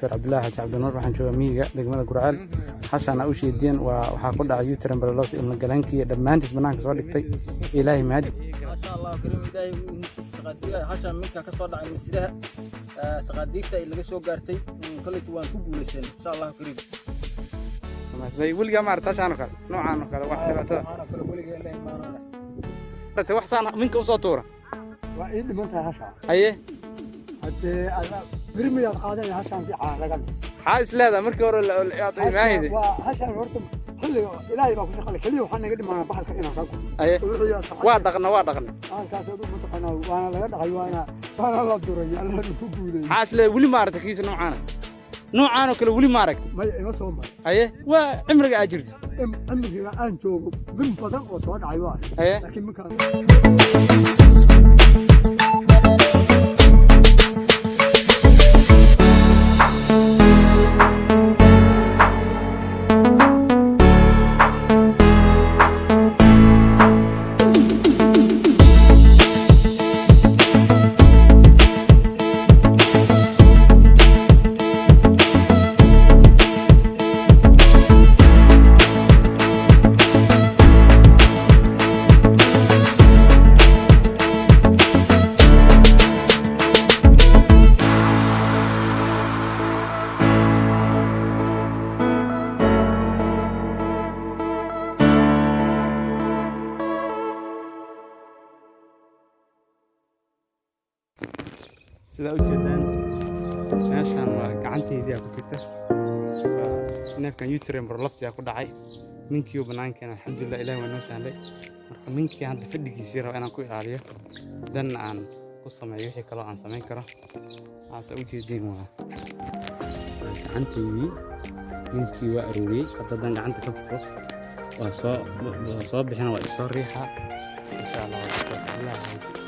Doctor Cabdullaahi Xaaji Cabdinuur. Waxaan joogaa miyiga degmada Gurceel. Hashaan aa u sheediyeen waa waxaa ku dhacay uterine prolapse, ilma galeenkii dhammaantiis banaanka soo dhigtay. Ilaahay mahadi. Maasha Allah kariim, ilaahay taqaadiira hashaan minka ka soo dhacay masidaha taqaadiirta ay laga soo gaartay kolleyta waan ku guulaysan, insha Allah kariim. Weligaa maarata hashaan oo kale, noocaan oo kale, wax dhibaatada waxaana kale weligeen la imaanana wax saan minka usoo tuura? Waa ii dhiman tahay hashaa. Haye. Haddee beri miyaad qaadanaya hashaan si caan laga dhiso? Maxaa is leedahay markii hore aad imaahayde? Waa hashaan horta xilliga Ilaahay baa ku shaqale, keliya waxaa naga dhimanaa bahalka inaan ka guro. Haye. Wuxuu yahay sacad. Waa dhaqna, waa dhaqna. Bahalkaas adu mataqaanaa, waana laga dhaqay, waana la duray, Alla ku guuleeyey. Maxaa is leedahay? Weli maarata kiisa noocaana, noocaan oo kale weli ma aragta? Maya, ima soo maray. Haye, waa cimriga aa jirto? Cimriga aan joogo min badan oo soo dhacay waa Haye. laakiin minkaan. Sidaa u jeedaan, meeshaan waa gacanteydii aa ku jirta. Waa neefkan uterine prolapse aa ku dhacay, minkiiu banaankeena. Alxamdulilah, Ilahi waa noo sahlay. Marka minkii hadda fadhigiisii raba inaan ku ilaaliyo, danna aan ku sameeyo wixii kaloo aan samayn karo. Waxaase u jeediin waa gacanteydii, minkii waa arooriyey. Hadda haddaan gacanta ka furo, waa soo bixina, waa isoo riixaa, insha Allah. Waa Doctor Cabdullaahi Xaaji.